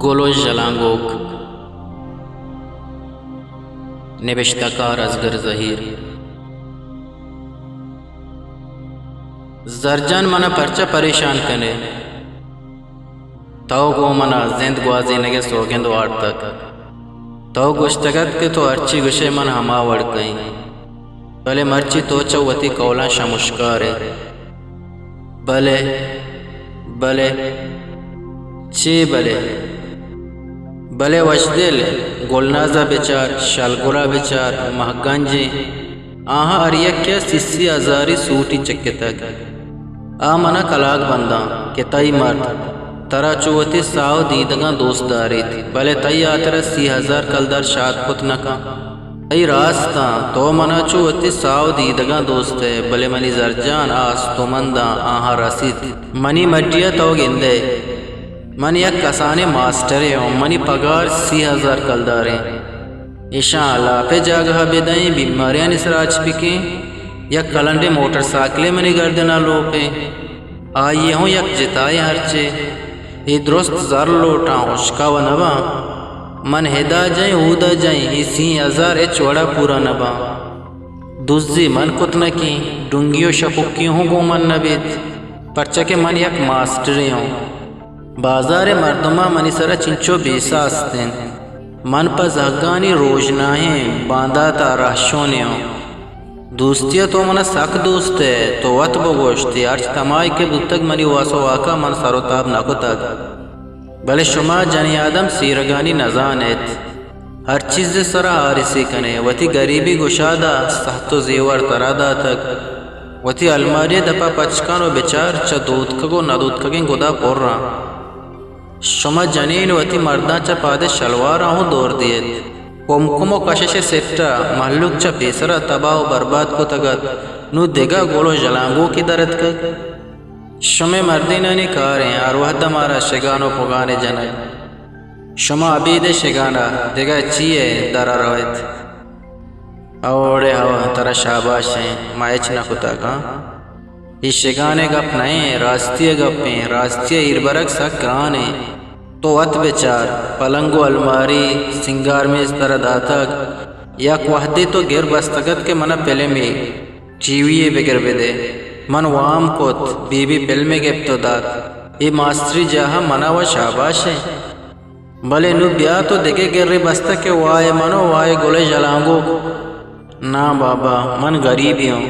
گل ءُ ژلانگوک، نبشتہ کار اصغر زہیر۔ زرجان، من ءَ پرچا پریشان کن ئے؟ تو گوں من ءَ زند گوازینگ ءِ سوگند وارتگ۔ تو گوشتگ اَت کہ تو ہرچی گوش ئے من ہما وڑ کئیں۔ بلے مرچی تو چہ وتی قولاں شمشکار ئے۔ بلے، بلے، چے بلے؟ بلے وشدل، گلناز ءَ بچار، شلگل ءَ بچار، مہگنجیں، آہاں ہر یکے ءَ سی سی ہزاری سوٹی چکتگ۔ آ من ءَ کلاگ بنداں کہ تئی مرد ترا چو وتی ساہ ءُ دیدگاں دوست داریت، بلے تئی ہاترا سی ہزار کلدار شات کت نہ کنت۔ تئی راستاں، تو من ءَ چو وتی ساہ ءُ دیدگاں دوست ئے، بلے منی زرجان آ استومنداں آہاں رسیت۔ منی مڈی ءَ تو گند ئے، من یک کسانیں ماسٹرے اوں، منی پگار سی ہزار کلدار ایں۔ ایشاں لاپ ءِ جاگہ ءَ بدئیں، بیماریانی سرا اچ بکیں۔ یک کلنڈیں موٹر سائیکلے منی گردن ءَ لوپ ایں۔ آئی ءَ ہوں یک جتائیں ہرچے۔ اے درست زر لوٹاں، ہشکا و نہ باں۔ من ہدا جئیں، اودا جئیں، اے سی ہزار ہچ وڑا پورا نہ باں۔ دزی من کت نہ کیں، ڈنگی و شپکی ہوں گوں من نہ بیت، پرچا کہ من یک ماسٹرے اوں۔ بازار ءِ مردماں منی سرا چنچو بیسہ است انت۔ من پہ زہگانی روژناہیں باندات ءَ رہشونے اوں۔ دوستی ءَ تو من ءَ سک دوست ئے، تو وت بگوش، تئی ہرچ تماہے کہ بوتگ منی وس و واک ءَ من سر و تاب نہ کتگ۔ بلے شما جنی آدم سیرگانی نزان ایت۔ ہر چیز ءِ سرا آرسی کن ئے، وتی گریبی گشاد ءَ سہت و زیور ترا داتگ۔ وتی الماری ءِ دپ ءَ پچ کن و بچار، چہ دوتکگ و نہ دوتکگیں گدا پر آں۔ شما جنین وتی مرداں چہ پاد ءَ شلواراں ہوں دور دیت۔ کمکم و کشش ءِ سٹ ءَ مہلوک چہ پیسرا تباہ و برباد کتگ ات، نوں دگہ گل و ژلانگوکے در اتکگ۔ شمئے مردینانی کار ایں ہر وہد ءَ مارا شگان و پگانے جنگ۔ شما ابید ءِ شگان ءَ، دگہ چی ءِ در ءَ رویت؟ اوڑے ہو، ترا شاباش ایں، ما ہچ نہ کتگ، ہاں؟ اے شگان ءِ گپ نہ ایں، راستی ءِ گپ ایں۔ راستی ءَ ایر برگ سک گران ایں۔ تو وت بچار، پلنگ و الماری، سنگار میز ترا داتگ۔ یک وہدے تو گر بستگ ات کہ من ءَ پلمے، ٹی وی یے بگر بدے۔ من وام کت، بی بی پلمے گپت و دات۔ اے ماسٹری جاہ ءَ من ءَ و شاباش ایں۔ بلے نوں بیا تو دگہ گرے بستہ کہ وائے من و وائے گل ءِ ژلانگوک۔ ناں بابا، من گریبے اوں۔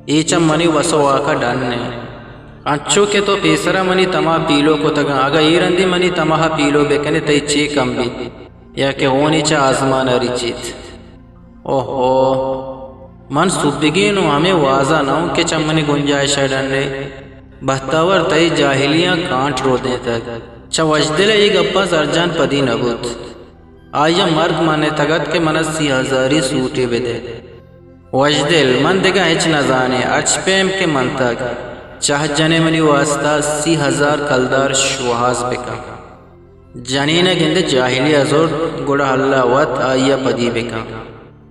اے چہ منی وس و واک ءَ ڈن انت۔ انچو کہ تو پیسرا منی تما پیلو کتگاں، اگاں اے رندی منی تما ءَ پیلو بکنے، تئی چے کم بیت؟ یا کہ ہونے چہ آزمان ءَ رچیت؟ اوہو! من سوبگین اوں، ہمے وازا نہ اوں کہ چہ منی گنجائش ءَ ڈن ئے۔ بہتاور، تئی جاہلیاں کانٹ رودینتگ۔ چہ وشدل ءِ اے گپاں زرجان پدی نہ بوت۔ آئی ءَ مرگ منتگ ات کہ من ءَ سی ہزاری سوٹے بدئے۔ وشدل، من دگہ ہچ نزانیں، ہرچ پیم کہ منتگ، چہ جنئے منی واستا سی ہزار کلدار شوہاز بکن۔ جنین ءَ گندئے جاہلی ءَ زرت، گڑا اللہ وت آئی ءَ پدی بکن۔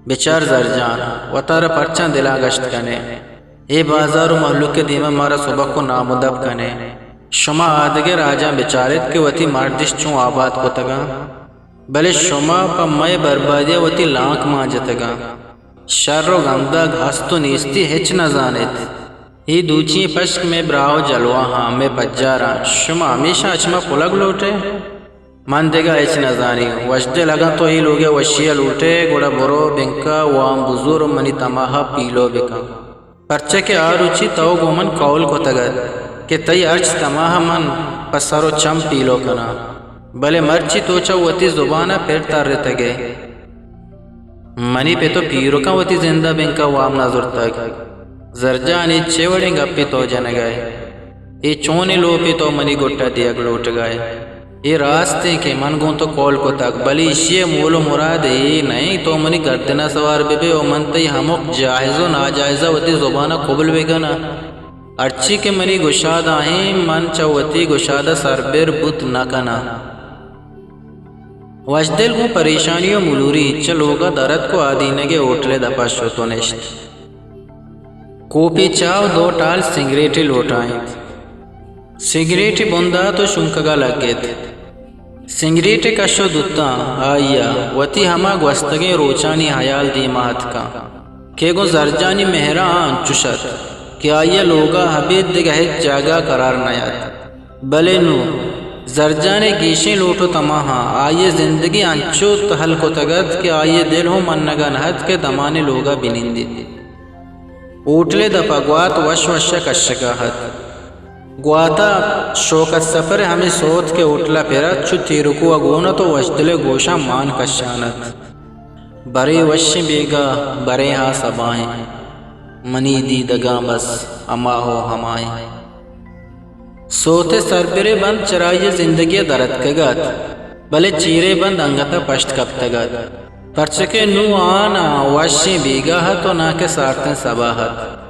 بچار زرجان، وتارا پرچاں دلاں گشت کنئے؟ اے بازار و مہلوک ءِ دیما مارا سبک و نام و دپ کنئے؟ شما آدگہ راجاں بچاریت کہ وتی مردش چوں آباد کتگاں، بلے شما پہ مئے بربادی ءَ وتی لانک مان جتگاں۔ شر و گندگ، ہست و نیستی ہچ نزانیت۔ اے دوچی پشک مئے براہ و جلواہاں، مئے پجاراں۔ شما ہمیشاں اچ ما پلگ لوٹئے؟ من دگہ ہچ نزانیں۔ وشدل، اگاں تو اے لوگ ءِ وشی ءَ لوٹئے، گڑا برو بنک ءَ وام بزور و منی تما ءَ پیلو بکن۔ پرچا کہ آ روچی تو گوں من قول کتگ ات کہ تئی ہرچ تما ءَ من پہ سر و چم پیلو کناں، بلے مرچی تو چہ وتی زبان ءَ پر ترتگ ئے۔ منی پت و پیرکاں وتی زند ءَ بنک ءَ وام نہ زرتگ۔ زرجان، اے چے وڑیں گپے تو جنگ ءَ ئے؟ اے چونیں لوپے تو منی گٹ ءَ دیگ لوٹگ ءَ ئے؟ اے راست ایں کہ من گوں تو قول کتگ، بلے ایشی ءِ مول و مراد اے نہ ایں تو منی گردن ءَ سوار بہ بئے و من تئی ہمک جائز و ناجائز ءَ وتی زبان ءَ قبل بہ کناں۔ ہرچی کہ منی گشاد ءَ ایں، من چہ وتی گشاد ءَ سربر بوت نہ کناں۔ وشدل گوں پریشانی و ملوری چہ لوگ ءَ در اتک و آدینگ ءِ ہوٹل ءِ دپ ءَ شت و نشت۔ کوپے چاہ و دو ٹال سنگریٹے لوٹائینت۔ سنگریٹے بندات و شونکگ ءَ لگت۔ سنگریٹے کش و دوتاں آئی ءَ وتی ہما گوستگیں روچانی ہیال دیم ءَ اتکاں کہ گوں زرجانی مہر ءَ آ انچش ات کہ آئی ءَ لوگ ءَ ابید دگہ ہچ جاگہ ءَ کرار نیات۔ بلے نوں زرجان ءِ گیشیں لوٹ و تماہاں آئی ءِ زندگی انچو تہل کتگ ات کہ آئی ءِ دل ہوں منگ ءَ نہ ات کہ دمانے لوگ ءَ بنندیت۔ ہوٹل ءِ دپ ءَ گوات وش وش ءَ کشگ ءَ ات۔ گوات ءَ شوکت سپر ءِ ہمے سوت کہ ہوٹل ءَ پر ات، چو تیرکو ءَ گون ات و وشدل ءِ گوشاں مان کشان ات۔ برے وشیں بیگاہ، برے ہا سباہیں، منی دیدگاں بس ہما و ہماہیں۔ سوت ءِ سربریں بند چرائی ءِ زندگی ءَ در اتکگ ات، بلے چیریں بند انگت ءَ پشت کپتگ ات، پرچا کہ نوں آن ءَ وشیں بیگاہ ات و ناں کہ سارتیں سباہ ات،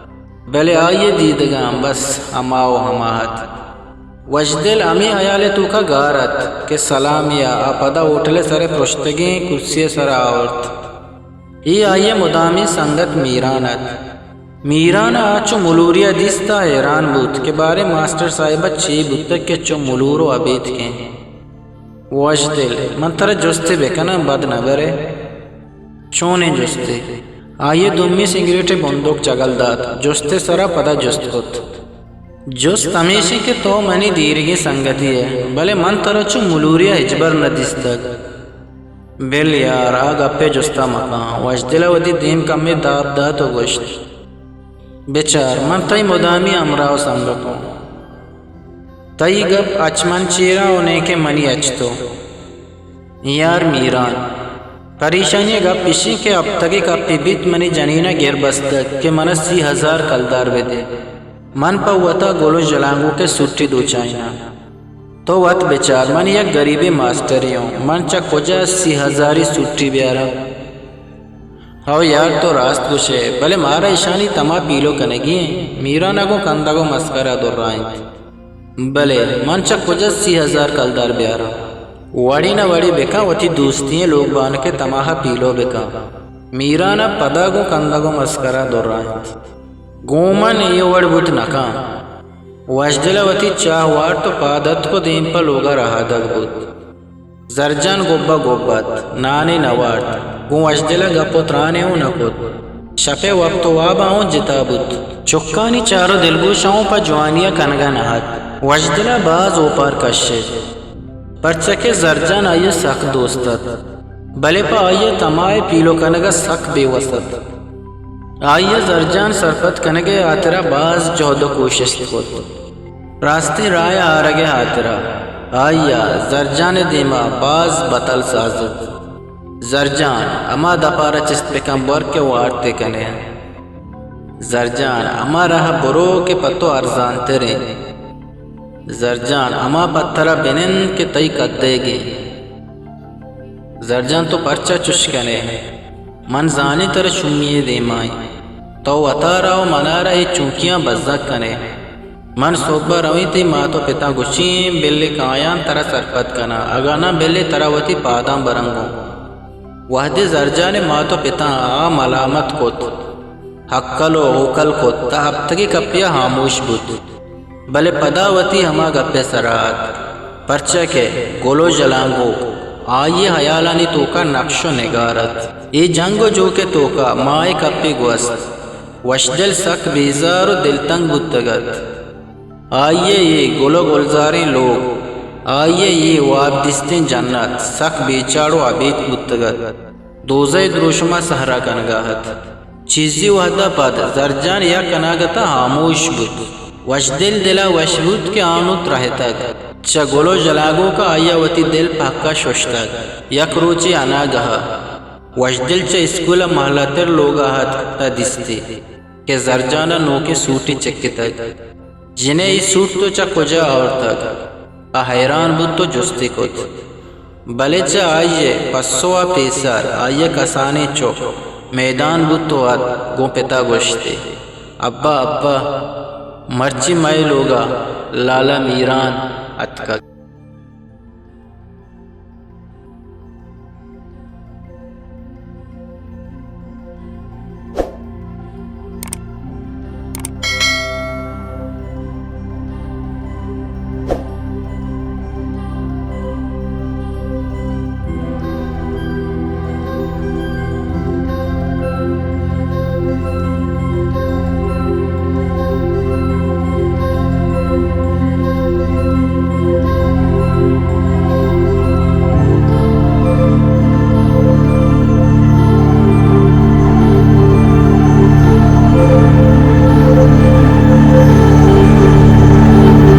بلے آئی ءِ دیدگاں بس ہما و ہما ات۔ وشدل ہمے ہیال ءِ توک ءَ گار ات کہ سلامی ءَ آ پدا ہوٹل ءِ سر ءَ پرشتگیں کرسی ءِ سر ءَ آورت۔ اے آئی ءِ مدامی سنگت میران ات۔ میران ءَ آ چو ملوری ءَ دیست ءَ ہیران بوت کہ باریں ماسٹر صاحب ءَ چے بوتگ کہ چو ملور و ابیتکیں۔ وشدل، من ترا جستے بکناں، بد نہ برئے؟ چونیں جستے؟ آئی ءَ دومی سنگریٹ ءِ بندوک جگل دات، جست ءِ سرا پدا جست کت۔ جست ہمیش انت کہ تو منی دیرگیں سنگتی ئے، بلے من ترا چو ملوری ءَ ہچبر نہ دیستگ۔ بل یار، آ گپ ءِ جست ءَ مکن۔ وشدل ءَ وتی دیم کمے داب دات و گوشت، بچار، من تئی مدامی ہمراہ و سنگت اوں۔ تئی گپ اچ من چیراں و نئیکہ منی اچ تو۔ یار میران، پریشانی ءِ گپ ایش انت کہ ہپتگے کپے بیت منی جنین ءَ گر بستگ کہ من ءَ سی ہزار کلدار بدے۔ من پہ وت ءَ گل و جلانگوک ءِ سوٹی دوچائیناں۔ تو وت بچار، من یک گریبیں ماسٹرے اوں، من چہ کجا سی ہزاری سوٹی بیاراں؟ ہو یار، تو راست گوشئے، بلے مارا ایشانی تما پیلو کنگی انت۔ میران ءَ گوں کندگ و مسکرا درائینت۔ بلے من چہ کجا سی ہزار کلدار بیاراں؟ وڑے نہ وڑے بکن، وتی دوستی ئیں لوگ بانک ءِ تما ءَ پیلو بکن۔ میران ءَ پدا گوں کندگ و مسکرا درائینت۔ گوں من اے وڑ بوت نہ کن۔ وشدل ءَ وتی چاہ وارت و پاد اتک و دیم پہ لوگ ءَ رہادگ بوت۔ زرجان گب ءَ گب ات، نانے نہ وارت، گوں وشدل ءَ گپ و ترانے اوں نہ کت۔ شپ ءِ وپت و واب ءَ اوں جتا بوت۔ چکانی چار و دلگوش ءَ اوں پہ جوانی ءَ کنگ ءَ نہ ات۔ وشدل ءَ باز اوپار کشت، پرچا کہ زرجان آئی ءَ سک دوست ات، بلے پہ آئی ءِ تما ءِ پیلو کنگ ءَ سک بے وس ات۔ آئی ءَ زرجان سرپد کنگ ءِ ہاترا باز جہد و کوشست کت۔ راستیں راہ ءَ آرگ ءِ ہاترا آئی ءَ زرجان ءِ دیما باز بتل سازت۔ زرجان، ہما دپارا چست بکن بور کہ وارت ئے کنئے۔ زرجان، ہما راہ ءَ برو کہ پہ تو ارزانتر انت۔ زرجان، ہما پتر ءَ بنند کہ تئی کدیگ انت۔ زرجان، تو پرچا چش کنئے؟ من زانیں ترا چونی یے دیما انت۔ تو وتارا و منارا اے چونکیاں بزگ کنئے۔ من سہب ءَ رویں تئی مات و پتاں گوشیں، بلے کایاں ترا سرپد کناں، اگاں ناں بلے ترا وتی پاداں براں گوں۔ وہدے زرجان ءِ مات و پتاں آ ملامت کت، ہکل و ہوکل کت، تاں ہپتگے کپے ءَ ہاموش بوت۔ بلے پدا وتی ہما گپ ءِ سرا ات، پرچا کہ گل و جلانگوک آئی ءِ ہیالانی توکا نقش و نگار ات۔ اے جنگ و جوک ءِ توکا ماہ ءِ کپے گوست۔ وشدل سک بیزار و دلتنگ بوتگ ات۔ آئی ءِ اے گل و گلزاریں لوگ، آئی ءِ اے واب دیستیں جنت سک بے چاڑ و ابیتک بوتگ ات۔ دوزہ ءِ دروشم ءَ سہرا کنگ ءَ ات۔ چیزے وہد ءَ پد زرجان یک اناگت ءَ ہاموش بوت۔ وشدل دل ءَ وش بوت کہ آ نوں ترہتگ۔ چہ گل و جلانگوک ءَ آئی ءَ وتی دل پہک ءَ ششتگ۔ یک روچے اناگہ ءَ وشدل چہ اسکول ءَ مہلتر لوگ ءَ اتک ءُ دیستی کہ زرجان ءَ نوکیں سوٹے چکتگ۔ جنئے، اے سوٹ تو چہ کجا آورتگ؟ آ حیران بوت ءُ جستے کت۔ بلے چہ آئی ءِ پسو ءَ پیسر آئی ءِ کسانیں چک میدان بوت ءُ ات گوں پت ءَ گوشت ئے، ابا، ابا، مرچی مئے لوگ ءَ لالا میران اتکگ۔